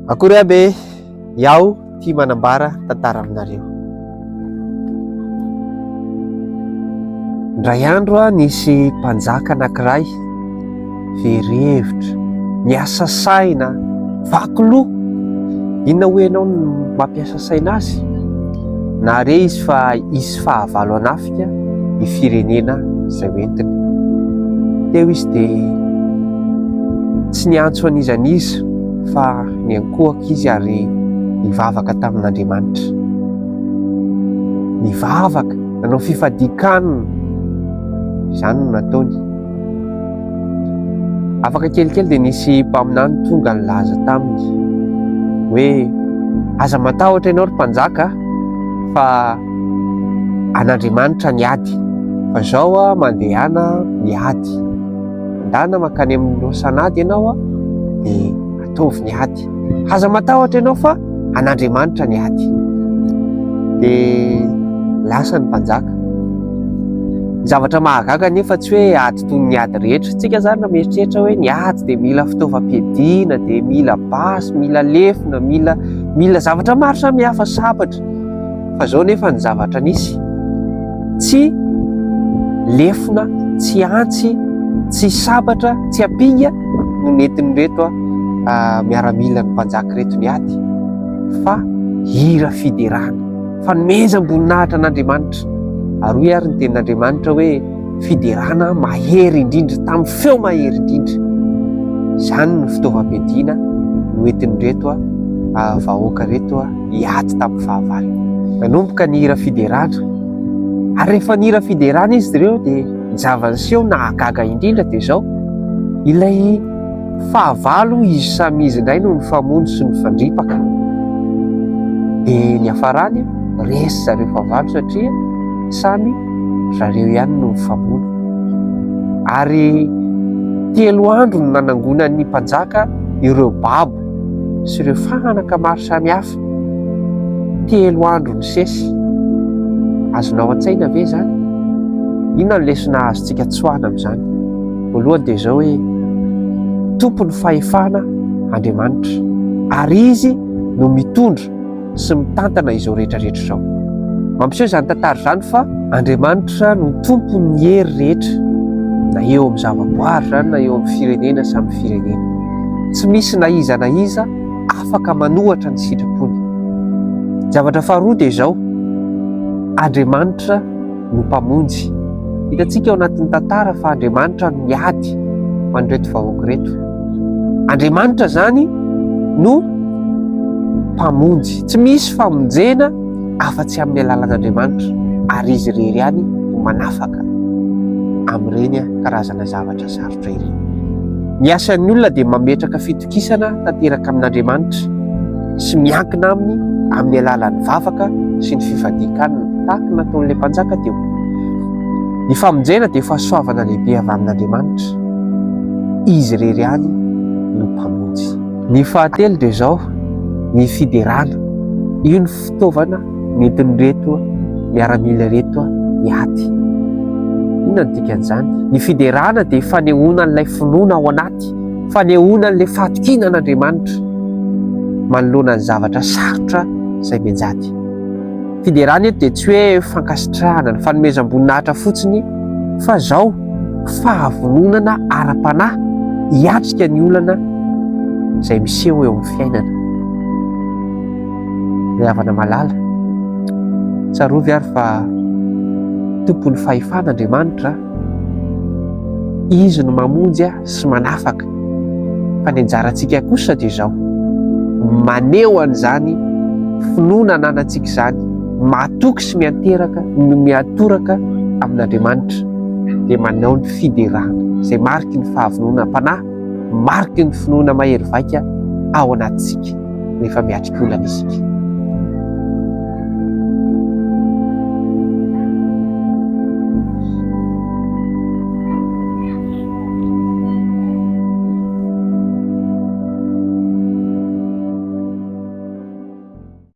Akory aby e! Iaho tia manambara tantara aminareo. Indray andro nisy mpanjaka anankiray very hevitra, niasa saina, vaky loha. Inona hoy ianao no mampiasa saina azy? Nahare izy fa hisy fahavalo hanafika ny firenena izay hoentiny. Teo izy dia tsy niantso an'iza n'iza fa niankohoka izy ary nivavaka tamin'Andriamanitra. Nivavaka, nanao fifadian-kanina, izany no nataony. Afaka kelikely dia nisy mpaminany tonga nilaza taminy hoe aza matahotra ianao ry mpanjaka fa an'Andriamanitra ny ady fa izao a mandehana miady. Mandana mankany amin'ny lohasan'ady ianao a dia ataovy ny ady. Aza matahotra ianao fa an'Andriamanitra ny ady. Dia lasa ny mpanjaka. Ny zavatra mahagaga anefa tsy hoe ady toy ny ady rehetra. Tsika zany raha mieritreritra hoe ny ady dia mila fitaovam-piadiana, dia mila basy, mila lefona, mila mila zavatra maro samihafa, sabatra. Fa zao nefa ny zavatra nisy, tsy lefona, tsy antsy, tsy sabatra, tsy ampinga no nentin'ireto miaramilan'ny mpanjaka ireto niady fa hira fiderana. Fanomezam-boninahitra an'Andriamanitra. Ary hoy ary ny tenin'Andriamanitra hoe fiderana mahery indrindra, tamin'ny feo mahery indrindra. Izany no fitaovam-piadiana noentin'ireto vahoaka ireto hiady tamin'ny fahavalo. Nanomboka ny hira fiderana. Ary rehefa nihira fiderana izy ireo dia ny zava-niseho nahagaga indrindra dia izao, ilay Fahavalo izy samy izy indray no nifamono sy nifandripaka. Dia niafarany, resy zareo fahavalo satria samy zareo ihany no nifamono. Ary telo andro no nanangonan'ny mpanjaka ireo babo sy ireo fanaka maro samihafa. Telo andro nisesy. Azonao an-tsaina ve izany? Inona no lesona azontsika tsoahina amin'izany? Voalohany dia izao hoe, Tompon'ny fahefana Andriamanitra, ary Izy no mitondra sy mitantana izao rehetra rehetra izao. Mampiseho izany tantara izany fa Andriamanitra no tompon'ny hery rehetra, na eo amin'ny zavaboary izany na eo amin'ny firenena samy firenena. Tsy misy na iza na iza afaka manohatra ny sitrapony. Zavatra faharoa dia izao, Andriamanitra no Mpamonjy. Hitantsika ao anatin'ny tantara fa Andriamanitra no miady ho an'ireto vahoaka ireto. Andriamanitra izany no Mpamonjy. Tsy misy famonjena afa-tsy amin'ny alalan'Andriamanitra ary Izy irery ihany no manafaka amin'ireny karazana zavatra sarotra ireny. Ny asan'ny olona dia mametraka fitokisana tanteraka amin'Andriamanitra sy miankina aminy amin'ny alalan'ny vavaka sy ny fifadian-kanina, tahaka ny nataon'ilay mpanjaka teo. Ny famonjena dia fahasoavana lehibe avy amin'Andriamanitra. Izy irery ihany no Mpamonjy. Ny fahatelo dia izao, ny fiderana. Io ny fitaovana nentin'ireto miaramila ireto hiady. Inona no dikan'izany? Ny fiderana dia fanehoana an'ilay finoana ao anaty, fanehoana an'ilay fahatokiana an'Andriamanitra manoloana ny zavatra sarotra izay mianjady. Fiderana eto dia tsy hoe fankasitrahana ny fanomezam-boninahitra fotsiny fa izao fahavononana ara-panahy hiatrika ny olana izay miseho eo amin'ny fiainana. Ry havana malala, tsarovy ary fa tompon'ny fahefana Andriamanitra, Izy no mamonjy sy manafaka. Fa ny anjarantsika kosa dia izao, maneho an'izany finoana ananantsika izany, matoky sy mianteraka no miatoraka amin'Andriamanitra, dia manao ny fiderana, izay mariky ny fahavononam-panahy, mariky ny finoana mahery vaika ao anatintsika rehefa miatrika olana isika.